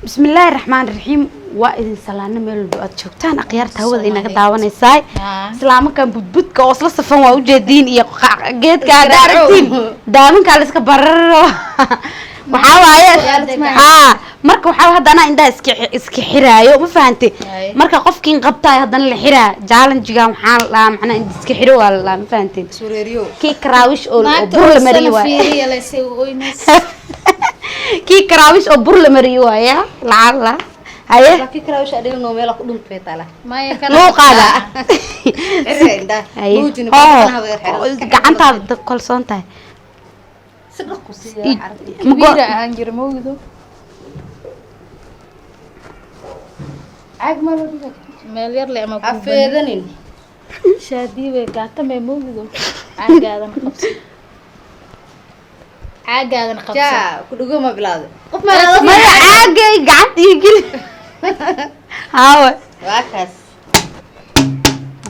Bismillaahi raxmaani raxiim. Waa idin salaano meel walba aad joogtaan, akhyaarta hawada inaga daawanaysaa. Islaamakan budbudka oo isla safan waa ujeediin iyo geedka hadda aragtiin daaminkaa la iska bararo waxaa waaye. Haa, marka waxaa hadda anaa indhaha iska xiraayo, ma fahante? Marka qofkiin qabtaay haddana la xiraa challenge-gan waxaa la dhahaa macnaa indha iska xiro waa la dhahaa, ma fahanteen? Kii karaawish oo bur la mariyo waaye, kii karaawish oo bur la mariyo waaya lacala haye. Luuqaada haye, hoo gacantaada kalsoon tahay. Kabiira ahaan jira mawgido. Meel yar le ama Afeedanin. Shaadii way gaatamee mawgido. Caagaadan qabso, caagaadan qabso. Jaa ku dhugo ma bilaawday qof? Maya, caagay gacanta ii geli haawe. Waa kaas.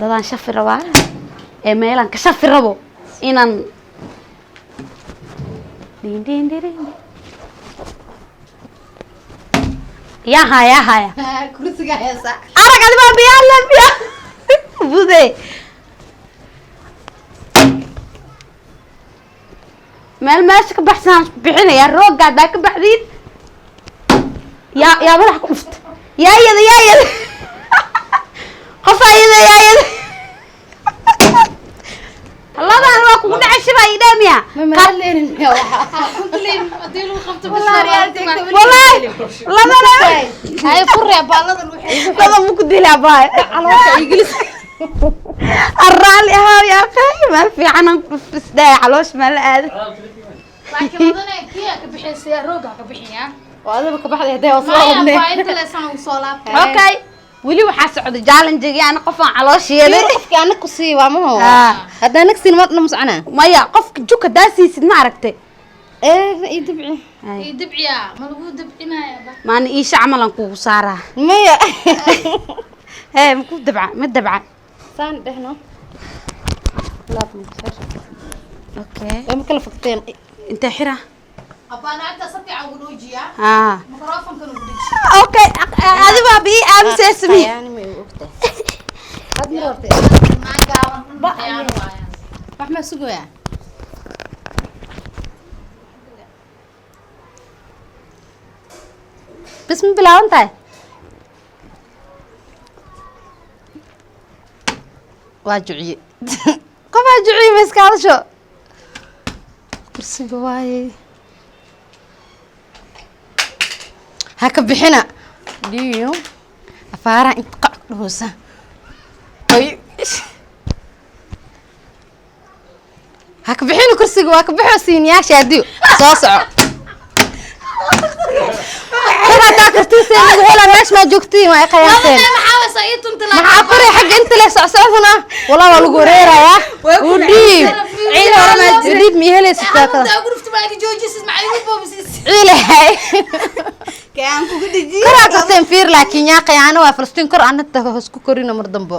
Dadaan shafi rabaa ee meelaan ka shafi rabo inaan dhin dhin dhirin. Yaa haya, yaa haya. Kursiga heesa. Arag adi baa biyaa la biya bude meel meesha ka baxsan isku bixinaya roogga haddaa ka baxdiin. Yaa yaa madaxa ku dhufta, yaa yada, yaa yada, qofaa yada, yaa yada. Ladan waa kugu dhacay shibaa idhaa miya? Hadii lagu qabto. Wallahi ladana. Hay furre baaladan waxay. Ladan ma ku dilaa baay arraali ahaa yaa akhay, meel fiican aan ku dhufisdhaay caloosh maa la aada. Laakiin ladana kiya ka bixisaya rooga ka bixiya. Oo adaba ka baxday hadee oo soo maya hubnay. Baa inta leesan ugu soo laabtay. Okay, weli waxaa socda challenge-gii ana qofaan caloosheeday. Qofkii anag ku sii waa maho. Ah. Haddaa nag siin ma muscana. Maya, qofka juk haddaa siisid ma aragtay? Ee ii dibci. Ii dibciya ma lagu dibcinaya ba? Maana iisha camalan kugu saaraa. Maya. Hee, maku dabca ma dabca. Saan dhehno. Okay. Way ma kala fogteen. Intee xira? Abaan agta si fiican ugu dhoojiya. Haa. Mikrofonkan ugu dhiji. Okay, adi baa bii aamusesmi. Yaani ma igu ogtahay had mar horta. Naagaaban khiyaano waaya. Wax ma sugoyaa? Bas ma bilaaban tahay? Waa juciye, qofaa juciye ma iska hadasho kursiga waaye. Ha ka bixina dhiyo afaaraha inta qac ku dhahoosa. Oy. Ha ka bixina kursiga, waa ka baxo siiniyaasha adiyo soo soco. Kor haddaa kartiiseen lagu helaa meesha maa joogtiin waa ay qayaanteen. Maxaa wasa ii tunta? Maxaa koray xagga inta leh socsocduna walaa waa lagu wareerayaa u dhiib. Ciid hore maa u dhiib ma helaysid taakada. Ugu dhufta baa iga joojisid maxaa igu boobisid? Ciilahay koraa karteen fiir laakiin yaa qayaano waa Falastiin kor anata hoos ku korina mar dambo.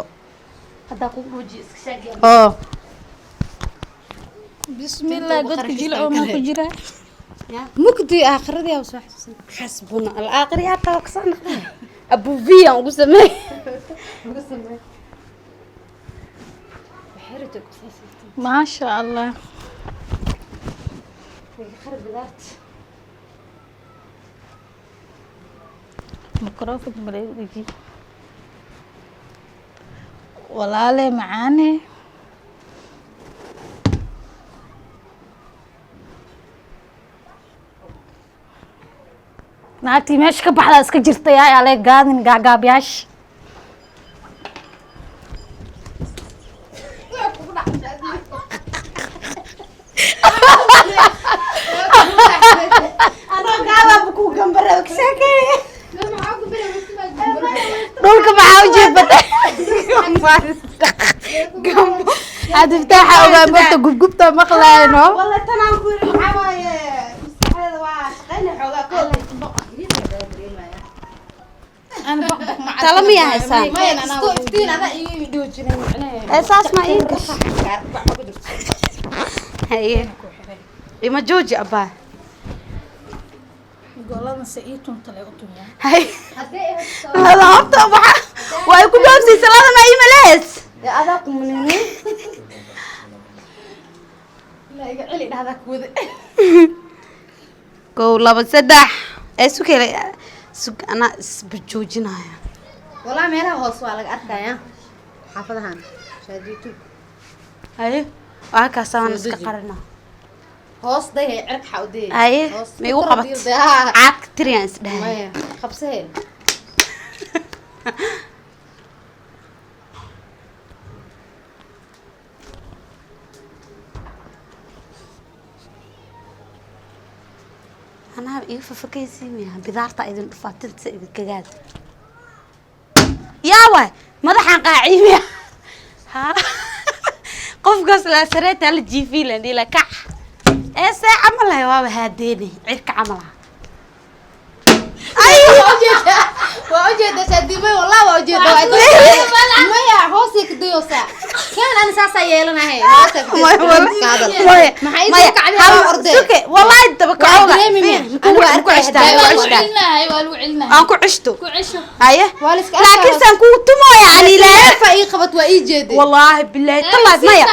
Haddaa kugu dhoojiyo iska shaagi. Oo. Bismillah, godka jilco ma ku jira? Mugdi aakhiradii aa soo xasuusan. Xasbuna alaakhir yaa tawa kasoo noqday abuviyan ugu sameey. Maasha Allah. Mikrofonka ma lagu dhiji walaale macaane? Naagtii meesha ka baxdaa iska jirta yaa alee gaadin gaagaabyaasha. Dhulka maxaa u jiifatay? Hadda iftaaxa ogaa marta gubgubta maqlaayno. Walla tanaan ku yiri maxaa waaye, maskaxdeeda waa shaqaynay xoogaa kool. Talo miyaa haysaan? Ee saas ma ii gasho haye, ima jooji abbaa. Ladan se ii tuntale u tumiya. Hay. Lada horta waxa way ku boobsiisay lada ma ii malees. Adaa kumanini ilaa iga celi dhahdaa kuwada. 1, 2, 3 ee sugele sug, anaa isbajoojinaya. Walaa meelaha hoos waa laga arkayaa xaafadahan shaadiitu. Haye, waa kaas aan iska deji. Qarina. Hoos dayhay cirka xaa u dayay. Haye. Hoos Ma igu kor qabat diir day, haa. Caadka tiriyaan isdhahay. Maya qabsahee. Anaa iga fafakaysiimaya bidaarta idin dhufaa tinta idinkagaad yaa waay madaxaan qaaciimiya ha qofkaas laa sareeta la jiifiilan dhila kac ee see camal ahay waaba haadeene cirka camal ah. Waa ujeeda shaadiimay, wallah waa ujeeda. Maya hoosay ka dayoosaa kan ani saasaa yeelanahay hoosay ka dayoosaa. Maya. Maxay Maya, soo kacday? hal Waa ordee. Suke wallahi daba kacowga. Dareemi miya? Fiir, Anigu waa ku arkaya ceshtaa hadda. ku Waa lagu ceshtaa. celinahay, waa lagu celinahay. Aan ku ceshto. Ku cesho. Haye. Waa la iska arkaa. Laakiin saan kugu tumooya ani ilaahay. Neefa ii qabat waa ii jeeday. Wallaahi bilaahi tallahi maya.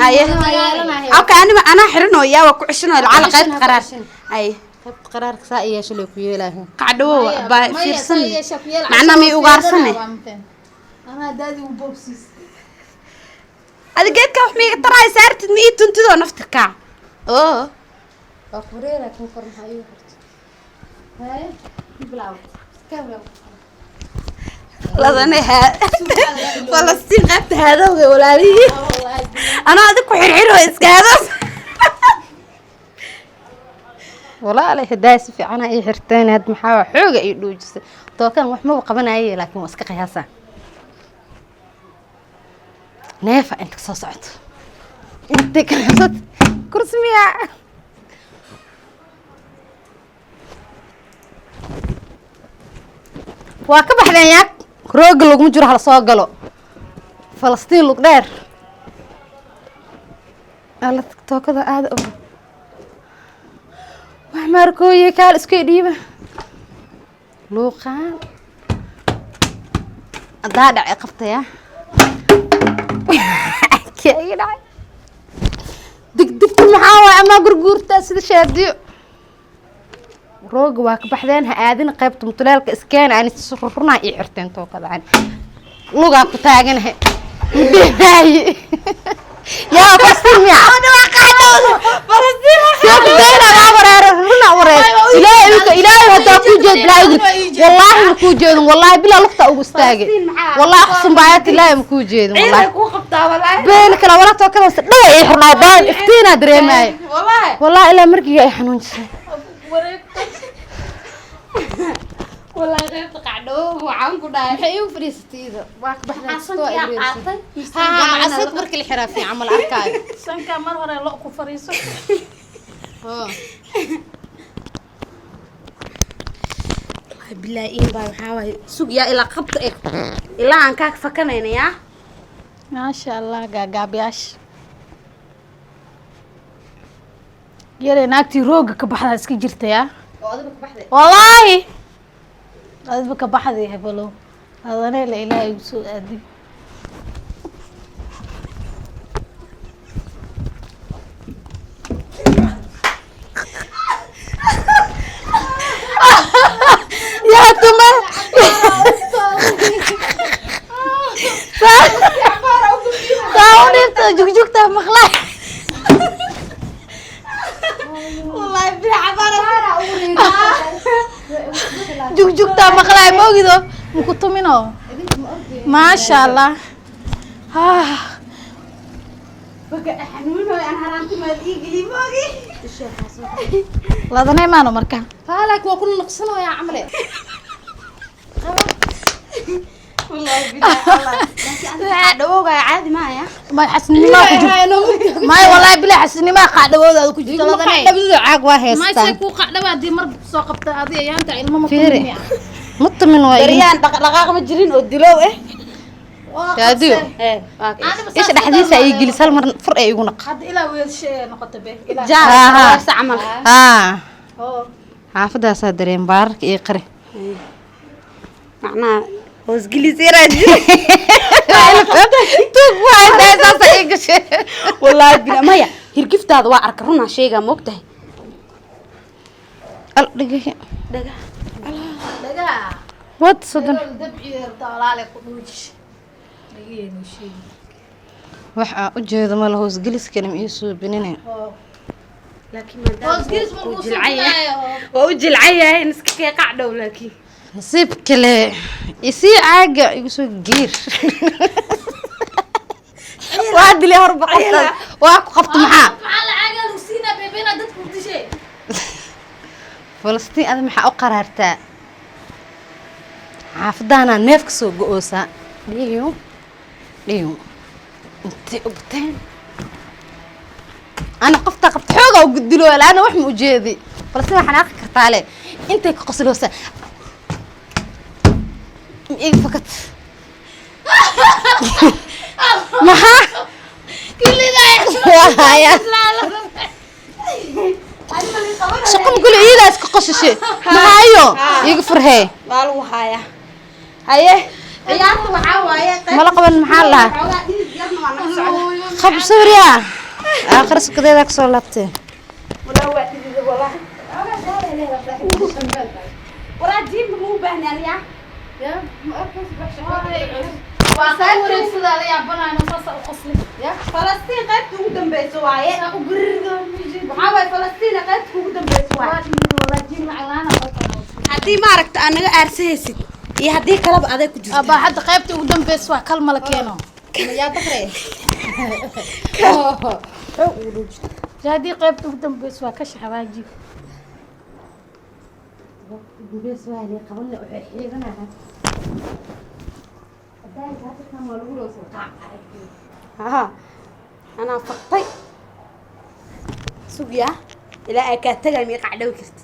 Haye. Okay, anima anaa xiranooya waa ku ceshanooya lacala qaybta qaraar. Haye. Qaybta qaraarka saa i yeesho lee ku yeelaayo. Qacdhawo baa fiirsan macnaa may ugaarsane. Anaa daadi u boobsiis. Adi geedka wax miiga taraay saartid ma ii tuntidoo naftirkaa oo. Waa kureera kan kor maxaa iigu xirtay? Haye, bilaw iska bilaw. Ladana haa Falastiin qaybta haadowga walaalihii anaa adig ku xirxiro iska haadows. Walaalay hadaa si fiican ay xirteen had maxaa waa xooga ii dhuujisay tookan wax maba qabanaye laakiin waa iska qiyaasaa neefa inta soo socoto intay ka qabsat kursi miya. Waa ka baxdeen yaag rooga laguma jiro hala soo galo Falastiin lug dheer alla tookada aada og wax maarkooye kaal isku dhiiba luuqaan hadaa dhacay qabtaya kee iga dhacay degdegta maxaa waay amaa gurguurtaa sida shaadiyo rooga waa ka baxdeen ha aadina qaybta mutuleelka iskeen aan isrurnaa ii xirteen tookadaan lugaa ku taaganahay mudhehaaye yaa Falastiin miya. Ilaahay hadaa kuu jeed bilaa ugu wallaahi ma kuu jeedin wallaahi bilaa lugta ugu istaagay wallaahi aqsum baayat ilaahay ma kuu jeedin wallaahi. Kuu qabtaa walaahi. Been kala wala tookada se dhawa ii xirnaa baan iftiinaa dareemaaya wallaahi. Wallaahi ilaa markiga ay xanuunjisay. Wallaahi qaybta qacdhawo waxaan ku dhahay. Maxay iigu fadhiisatay iyada waa ka baxday. Sankaa qaatay. Haa casad markii la xiraa fiican ma la arkaayo. Sankaa mar hore lo ku fariiso. Bilaahi in baa waxaa waaye sug yaa ilaa qabta eg ilaa aan kaa fakanayna yaa. Maasha allah gaagaabyaasha yaree naagtii rooga ka baxdaa iska jirta yaa. Oo adiga ka baxday. Wallaahi adba ka baxday hebelo adanee la ilaahay igu soo aaday. Yaa tuma saa u dhibta jugjugta maqlay wallaahi bilaa cabaara Jugjugtaa maqlaay moogido maku tumino maasha allah. Ah. Baka xanuunoy aan haraanti maad ii geli moogi. Ladanay maano marka. Haa laakiin waa ku naqsanayaa camale. Wallaahi bilaa Allah laakiin adiga dhawowgaa caadi maaya. May xasnimaa ku jirto may wallaahi bilaa xasnimaa qacdhawoodaada ku jirto ladanay. Dhabdadu caag waa May say haystaan. kuu qacdhawa haddii mar soo qabta adiga yaanta ilmo ma Fiiri. tumiya. Mutamin waa Baryaan dhaqdhaqaaq ma jirin oo dilow eh. Shaadiyo. Ee waa ka Isha dhexdiisa ay gelis hal mar fur ay igu naq. Hadda ilaa weelshe noqota be ilaa jaar Aha. camal. Haa. Oo. Xaafadaasaa dareen baararka iyo qari. Macnaha hoosgelis yaraa jira. Tuug waay tahay, saasa ii gashay. Wallaahi bila maya, hirgiftaada waa arka, runaa sheegaa, ma ogtahay? Al dhigahi. Dhaga. Dhagaa. Wad 30. Dabciyeerta walaale ku dhuuji. Dhageenu sheegi. Wax aan u jeedo mala, hoosgeliskana ma ii suubinine. Laakiin maadaama Hoosgelis ma uu kuu jilcan yahay, suubinaayo. waa u jilcan yahay in iska kee qac dhow laakiin. Nasiib kale isii, caaga igu soo geer, waa dilay horba qoftaas, waa ku qabta maxaa? Maxaa lacaagaa lagu siinaa beebena dadku dishay? Falastiin, ada maxaa u qaraartaa? Xaafadaanaa neef ka soo go-oosaa, dhiyo dhiyo intay ogteen ana qoftaa qabta xoogaa u gudilo, laana wax ma ujeedi. Falastiin waa xanaaqi kartaa le, intay ka qosloosaa iga fakat maxaa? Waaya shaqo makule, iyadaa iska qosashe maxaayo iga furhee. Waa lagu hayaa. Haye, ciyaarta waxaa waaye Mala qaban, maxaa la dhahaa? Xoogaa dhidid yarna waa naga socda. Qab sawiryaa, aakhira sukadeedaa kasoo laabtee. Walaa waa dhidida, walaa walaa jiibka ma u baahni aniga. Waa soo wareegsadaa, la yaabanayo saasa u qosli. Falastiin qaybta ugu dambeysa waaye. Waxaa waaye Falastiin qaybta ugu dambeysa waaye. Haddii maaragta aad naga aarsahaysid iyo haddii kaleba aday ku jirta. Abaa, hadda qaybta ugu dambeysa waa kalma la keeno. Yaa daqre. Haddii qaybta ugu dambeysa waa ka shaxawaaji. Bes waa lii qabanle, waxay xiiganayaan. Haa, anaa faqtay, sugyaa ilaa ay kaa tagay, mii qacdhow kartid.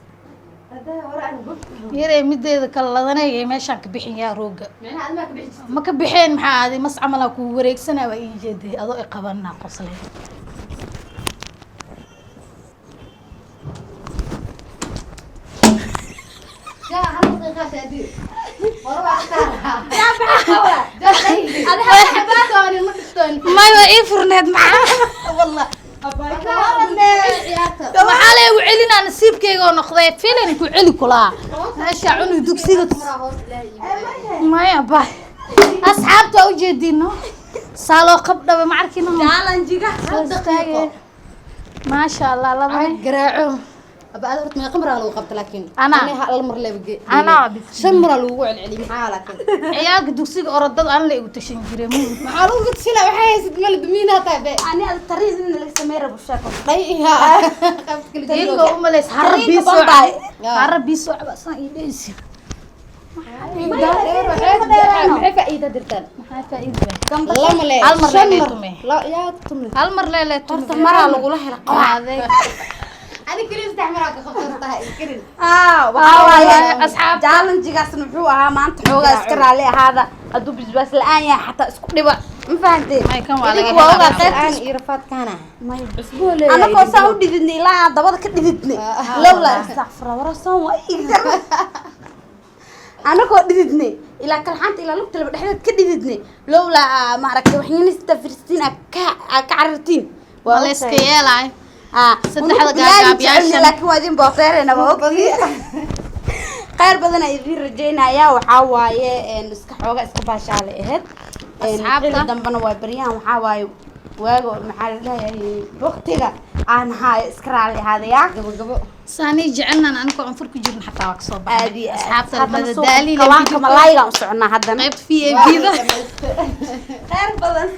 Yaree, mideeda kale ladanay ee meeshaan ka bixin yaa rooga ma ka bixeen? Maxaa aaday mas camalaa kugu wareegsanaa, waa ii jeeday adoo i qabanaa qoslay. May, waa ii furneed. Maxaa waxaa la igu celinaa? Nasiibkeyga oo noqday filan ku celi kulaa meesha cunug dugsiga. Maya ba, asxaabta waa ujeediino, saaloo qabdhaba ma arkino. Challenge-ga. Maasha Allah, ladan. Garaaco. Aba, aad horta meeqa maraa lagu qabta laakiin? Anaa. Ani hal mar leeba. Anaa. Shan maraa lagugu celceliyay, maxaa laakiin? Ciyaalka dugsiga orodada an la igu tashan jiray. Maxaa lagu tusina? Waxay haysid mala dumiinaa tahay be. Ani ada tariin in laga sameey rabo sheeko. Dhay iyaa qaybta kale. Iyagoo umalays harra Tariinka bii soo Bombay. harra bii soo caba saan ii dheysi. Maxay faa'iida dirtaan? Maxaa faa'iida? Lama le. Hal mar shan lee mar. tume. Yaa tumne. Hal mar leele. Horta maraa lagula hela qaaday. Ani keliya saddex maraa ka qabsan tahay karin. Ah, waxaa waaye asxaabta. Challenge-gaasna muxuu ahaa maanta? Xoogaa iska raalli ahaada hadduu bisbaas la-aan yahay, xataa isku dhiba, ma fahanteen? May, kan waa laga Idinku waa ogaa helaa. qaybta. Aan iyo rafaadkaana. Anagoo saan u dhididnay ilaa aan dabada ka dhididnay, lowlaa istakfira warasoon waa iga, anagoo dhididnay ilaa kalxaanta ilaa lugta laba dhexdeed ka dhididnay, lowlaa maaragtay waxyanista filistiin aad ka aad ka carartiin. Waa la iska yeelay. Ah, Saddexda unugu bilaahi gaagaabyaashan. jecelni, laakiin waa idin booteerena, waa ogtihiin. Khayr badan aan idiin rajaynayaa. Waxaa waaye iska xooga iska baashaale ahayd. Asxaabta. Xilli dambena waa baryahan, waxaa waaye waago maxaa la dhahayaa, waqtiga aan haayo iska raali ahaadayaa. Gabagabo. Saanii jecelnaan anigoo anfur ku jirin xataa waa kasoo Aad baxay. iyo aad. Asxaabta Haddana suuqa madadaaliin. Kawaanka malaayigaan u soconaa haddana. Qaybta v a b da. Khayr badan.